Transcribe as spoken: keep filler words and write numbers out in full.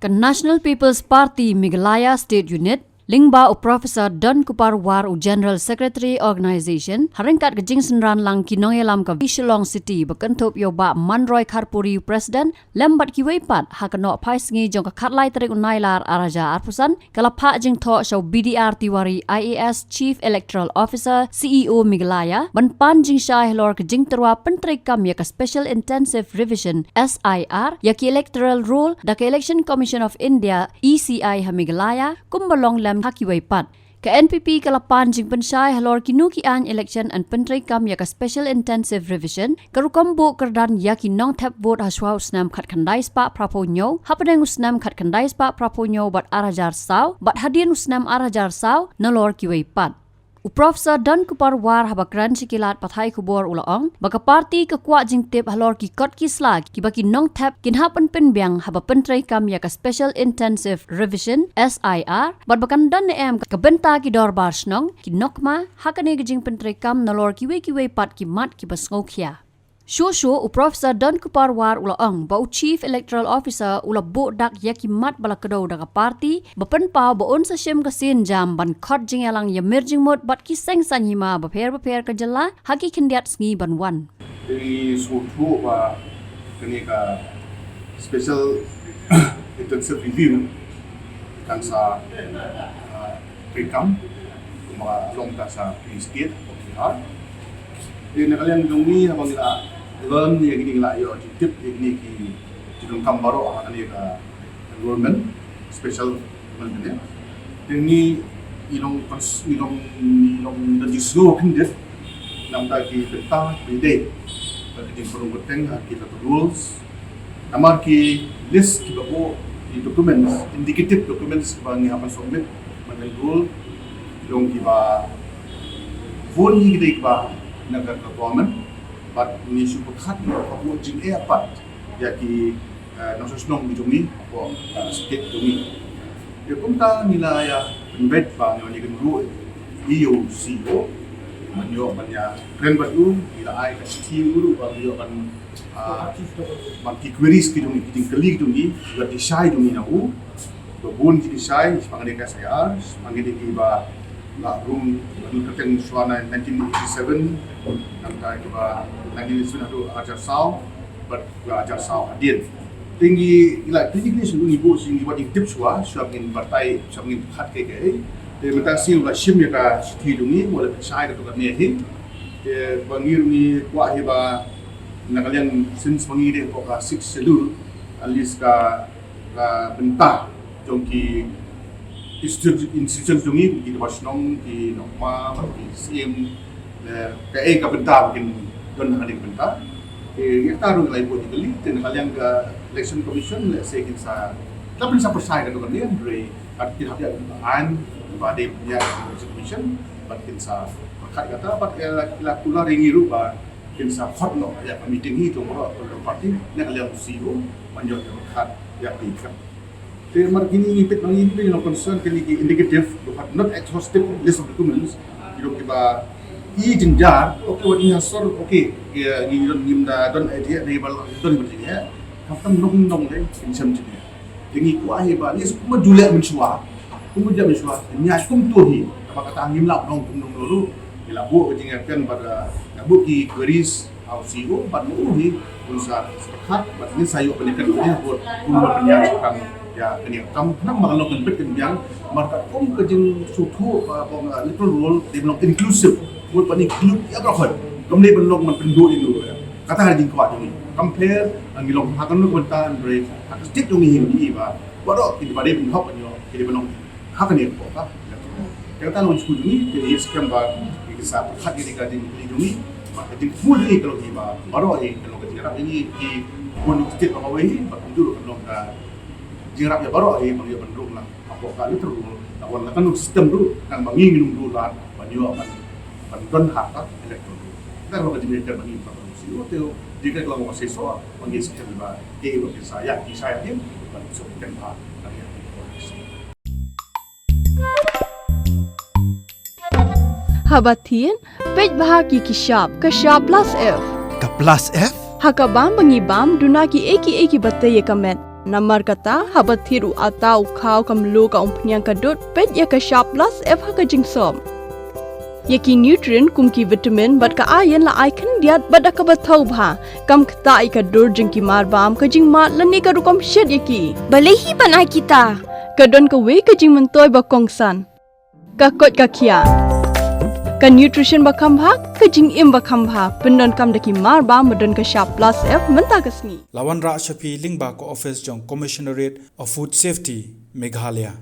National People's Party Meghalaya State Unit, lyngba u Professor Don Kupar War, u General Secretary Organisation, ha ryngkat ka jingsynran lang ki nongïalam ka Shillong City, ba kynthup ïa u Bah Manroy Kharpuri, u President, lem bad kiwei pat, ha ka nohphaisngi jong ka khatlai tarik u Nailar arhajar arphew san, ka la phah jingthoh sha u B D R Tiwari, I A S, Chief Electoral Officer, C E O Meghalaya, ban pan jingshai halor ka jingtyrwa pyntreikam ïa ka Special Intensive Revision, S I R, ïa ki electoral roll, da ka Election Commission of India, E C I, ha Meghalaya, kumba long lem ha kiwei pat. Ka N P P ka la pan jingpynshai halor kino ki aiñ election yn pyntreikam ïa ka Special Intensive Revision, ka rukom buh kyrdan ïa ki nongthep vote hashwa u snem khatkhyndai spah phraphew hynñiew, hapdeng u snem khatkhyndai spah phraphew hynñiew bad arhajar saw, bad hadien u snem arhajar saw, nalor kiwei pat. U Professor Don Kupar War, haba kren sha ki lad pathai khubor, u la ong ba ka party ka kwah jingtip halor ki kot ki sla kiba ki nongthep kin hap ban pynbiang haba pyntreikam ïa ka Special Intensive Revision, S I R, bad ba kan don ne em ka bynta ki dorbar shnong, ki nongkma, ha kane ka jingpyntreikam nalor kiwei kiwei pat ki mat kiba sngewkhia. Shuh shuh, u Professor Don Kupar War u la ong ba u Chief Electoral Officer u la buh dak ïa ki mat ba la kdew da ka party, ba pynpaw ba un sa shim ka sienjam ban khot jingïalang ïa mir jingmut bad ki seng saiñ hima bapher bapher ka jylla ha ki khyndiat sngi ban wan. Te ngi sngewthuh ba kane ka Special Intensive Review kan sa, ah, treikam, kumba long kan sa pre-state of the heart. Te na ka liang jong ngi, haba ngi la learn ïa kine, ngi la ïoh jingtip ïa kine ki jingdonkam baroh ha kane ka enrollment, special enrollment ne. Te ngi, ngi long cons-, ngi long, ngi long da jingsngew khyndiat namar ki bynta ba ïadei bad ka jingpynrung bteng ha ki electoral rolls. Namar ki list kiba buh, ki documents, indicative documents kiba ngi hap ban submit ban enroll, ki long kiba bun hi ki dei kiba na ka government, bad ngi shu pyrkhat ba ka buh jingeh pat ïa ki, eh, nongshong shnong ki jong ngi, hapoh, eh, state jong ngi. Ïa kumta ngi la ïa pynbeit ba ngi wan ïakynduh ïa u C E O, ban ïoh ban ïakren bad u, ngi la ai ka shithi ïa u ruh ba ngi ïoh ban, ah, ban ki queries ki jong ngi, ki jingkylli ki jong ngi, ki jingshai jong ngi na u. Ba bun ki jingshai shaphang kane ka S I R, shaphang kine kiba la rung, ba la kyrteng shuwa na nineteen eighty-seven, nangta kiba nineteen eighty-seven haduh arhajar saw, bad arhajar saw hadien. Te ngi, ngi la, te ngi, ngi shu ngi buh shu ngi wad ngi tip shuwa, shuwa ngin batai, shuwa ngin khat kai kai. Te mynta shu la shim ïa ka shithi jong ngi, wat la pynshai katto katne hi. Te ba ngi ruh ngi kwah hi ba na ka liang, since ba ngi dei hapoh ka Sixth Schedule, at least ka, ka bynta jong ki institu-, institution jong ngi, ki dorbar shnong, ki nongkma, ki syiem, eh, kaei ka bynta ba kin don ha kane ka bynta. Te ïa kata ruh ngi la ïa buh jingkylli, te na ka liang ka Election Commission, let's say, kin sa, la phin sa pyrshai katto katne, hynrei kat kin hap ïa ka aiñ ba dei ïa ka Election Commission, bad kin sa pyrkhat kata, bad ïa la, la kular ïa ngi ruh ba kin sa khot noh ïa ka meeting hi jong baroh political party, na ka liang C E O, ban ïoh ïa ka khot ïa ka meeting. Te mar kine ngi peit ma ngi, ngi peit long concern kine ki indicative, but not exhaustive list of documents. Ki long kiba i jynjar, okay, wat ngi ha sor, okay, ki, ngi don, ngim da don idea ne ba don ba jingeh. Khamtam nong nong le, kin shem jingeh. Te ngi kwah hi ba ngi kumba ju leh mynshuwa, kumba ju leh mynshuwa, ngi ïaid kumto hi. Kaba kata ngim lah ban ong kumno kumno ruh. Ngi la buh ka jingïakhun bad, uh, la buh ki queries ha u C E O bad ma u hi un sa pyrkhat bad ngin sa ïoh ban ïakhun bad kumba pynïaid shaphang ïa kane ka kam. Namar ba ka long kan bit kan biang, namar ka kum ka jingsngewthuh ba, ba, uh, electoral roll dei ban long inclusive, mut ban include ïa baroh. Kam dei ban long ban pynduh ïa u ruh. Kata ha jingkwah jong ngi. Compare, ngi long ha kano ka bynta, hynrei ha ka state jong ngi hi ngi i ba baroh kiba dei ban hok ban ïoh, ki dei ban long ha kane ka por ka. Te kata long shu jong ngi, te ngi skhem ba ngi sa pyrkhat ïa ka jingkylli jong ngi, ba ka jingkylli jong ngi ka long hi ba baroh hi ka long ka jingïarap ïa ngi ki bun state ba kawei hi, ba kumjuh ka long ka jingïarap ïa baroh hi ba ngi ïoh ban rung lang hapoh ka electoral roll, la wan la kano system ruh, khnang ba ngi ngin ym duh lad ban ïoh ban, ban don ha ka electoral roll. Kata ka long ka jingïarap ba ngi ba ka long shu te jingïarap ka long ka shisha ba ngi skhem ba ki ba ki sa ïa ki sa ïa ki ban shu kynmaw ka ïa ki. Haba thied, peit bha ki ki shap, ka shap Plus F. Ka Plus F? Ha ka bam ba ngi bam, duna kiei kiei kiba tei ïa ka met. Namar kata, haba thied u atta, u khaw, ka mluh, ka umphniang, ka dud, peit ïa ka shap plus F ha ka jingsop. Ïa ki nutrient kum ki vitamin bad ka iron la ai khyndiat bad da kaba thaw bha. Kam ktah ïa ka dur jong ki marbam, ka jingmad lane ka rukom shet ïa ki. Balei hi ban ai kita? Ka don kawei ka jingmyntoi ba kongsan. Ka koit ka khiah. Ka nutrition ba kham bha, ka jingim ba kham bha. Pyndonkam da ki marbam ba don ka shap plus F mynta ka sngi. La wanrah sha phi lyngba ka office jong Commissionerate of Food Safety, Meghalaya.